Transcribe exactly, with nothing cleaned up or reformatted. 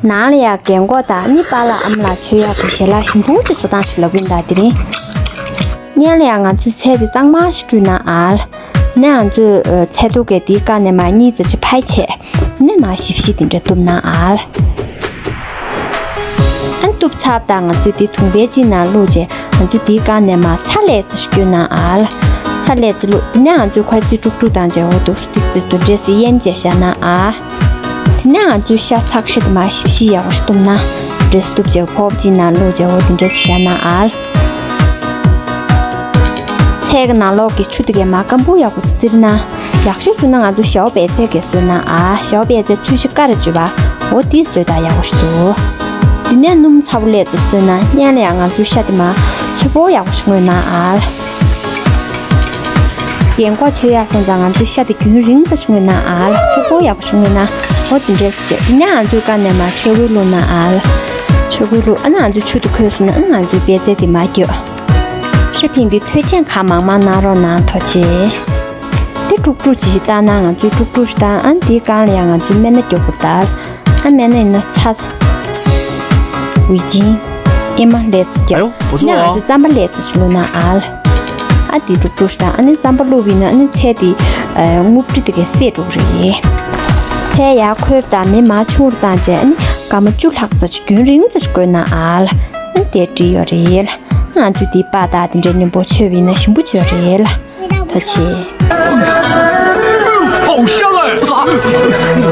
ནང་ལ་ཡ་རྒན་གོག་དང་ནི་པཱ་ལགས་ཨ་མ་ལགས་མཆོད་ཡག་གི་ཞལ་ལག་ཞིམ་པོ་ཅིག་བཟོ་སྟངས་ཤིག་ལབ་ཀྱི་ཡིན་ད་དེ་རིང་། སྔོན་ལ་ཡ་ང་ཚོས་ཚལ་དེ་གཙང་མ་ཞིག་བཀྲུས་ན་ཨ་ལ། ནས་ང་ཚོས་ཚལ་ཐུག་གི་དེའི་སྒང་ནས་མར་གཉིས་ཙམ་ཅིག་ཕར་ཆད། ནས་མར་ཞིབ་ཞིབ་དེ་འདྲ་གཏུབ་ན་ཨ་ལ། ཨ་གཏུབ་ཚར་དང་ང་ཚོས་དེ་དུང་པའི་དཀྱིལ་ནང་བླུགས་རྗེས་ང་ཚོས་དེའི་སྒང་ནས་མར་ཚྭ་ལས་ཙམ་ཞིག་བསྐྱོན་ན་ཨ་ལ། ཚྭ་ལས་ཙམ་བླུགས། དེ་ནས་ང་ཚོས་ཁོ་རྩི་དཀྲུག་དཀྲུག་བཏང་རྗེས་འོ་འདུག་སེ་ཏིག་ཙི་དེ་འདྲས་སེ་གཡན་རྗེས་བཞག་ན་ཨ། དེ་ནས་ང་ཚོས་ཤ་ཚག་ཤ་དེ་མར་ཞིབ་ཞིབ་ཡག་པོ་ཞིག་གཏུབ་ན། འདྲས་སེ་གཏུབ་རྗེས་ཕོར་པ་གཅིག་ནང་བླུགས་རྗེས་འོ་དེ་འདྲས་སེ་བཞག་ན་ཨ་ལ། ཚལ་གྱི་ནང་ལོགས་ཀྱི་ཆུ་དེ་གས་མར་སྐམ་པོ་ཡག་པོ་ཅིག་བཙིར་ན། ཡག་ཤོས་བྱུང་ན་ང་ཚོ་ཞའོ་པད་ཚལ་གྱི་བཟོས་ན་ཨ། ཞའོ་པད་ཚལ་ཚོས་གཞི་དཀར་རེ་བཅོས་པ། འོ་དེ་བཟོས་དང་ཡག་པོ་ཞིག་འདུག་དེ་ནས་སྣུམ་ཚ་པོ་ལས་ཙམ་བཟོས་ན་སྔོན་ལ་ཡང་ང་ཚོའི་ཤ་དེ་མར་ཚོས་པོ་ཡག་པོ་ཞིག་བརྔོས་ན་ཨ་ལ། རྒན་གོག་མཆོད་ཡག་སོང་ཙང་ང་ཚོའི་ཤ་དེ་རྒྱུན་རིང་ཙམ་ཞིག་བརྔོས་ན་ཨ་ལ། ཚོས་པོ་ཡག་པོ་ཞིག་བརྔོས་ན་འོ་དེ་འདྲས་བྱས། དེ་ནས་ང་ཚོའི་སྒང་ནས་མར་ཆོས་གོས་བླུགས་ན་ཨ་ལ། ཆོས་གོས་བླུགས། ཨ་ནི་ང་ཚོའི་ཆུ་དེ་ཁོལ་སོང་ན་ཨ་ནི་ང་ཚོའི་པད་ཚལ་དེ་མར་རྒྱག་ཧྲི་ཕིང་གི་ཐོད་ཆེན་ཁ་མང་མང་གནང་རོགས་གནང་ཐུགས་རྗེ་ཆེ། དེ་དཀྲུག་དཀྲུག་ཅིག་བཏང་ན་ང་ཚོས་དཀྲུག་དཀྲུག་ཅིག་བཏང་། ཨ་ནི་དེའི་སྒང་ལ་ཡང་ང་ཚོས་སྨན་སྣ་རྒྱག་དགོས་རེད་ད། ཨ་སྨན་སྣ་ཡིན་ན་ཚྭ། ཝི་ཇིན། ཨེ་མ་ལས་ཙམ་རྒྱག་ཨ་ཡོ། བུ་ཚོ་ནས་ང་ཚོས་རྩམ་པ་ལས་ཙམ་ཞིག་བླུགས་ན་ཨ་ལ། ཨ་དེ་དཀྲུག་དཀྲུག་ཅིག་བཏང་། ཨ་ནི་རྩམ་པ་བླུགས་པ་ཡིན་ན་ཨ་ནི་ཚལ་དེ་ཨ་རྔུལ་དྲི་དེ་གས་བསྲེགས་འགྲོ་གི་རེད། ཚལ་ཡར་ཁོལ་དང་མེ་མར་ཆུང་རུ་བཏང་རྗེས་ཨ་ནི་སྐར་མ་བཅུ་ལྷག་ཙམ་ཅིག་རྒྱུན་རིང་ཙམ་ཞིག་དགོས་ན་ཨ་ལ། ཨ་ནི་དེ་འགྲིག་ཡོད་རེད་ལ། ང་ཚོས་དེའི་པཱ་དང་དེ་འདྲའི་མཉམ་པོ་མཆོད་པ་ཡིན་ན་ཞིམ་པོ་བྱོས་རེད་ལ། ཐུགས་རྗེ་ཆེ།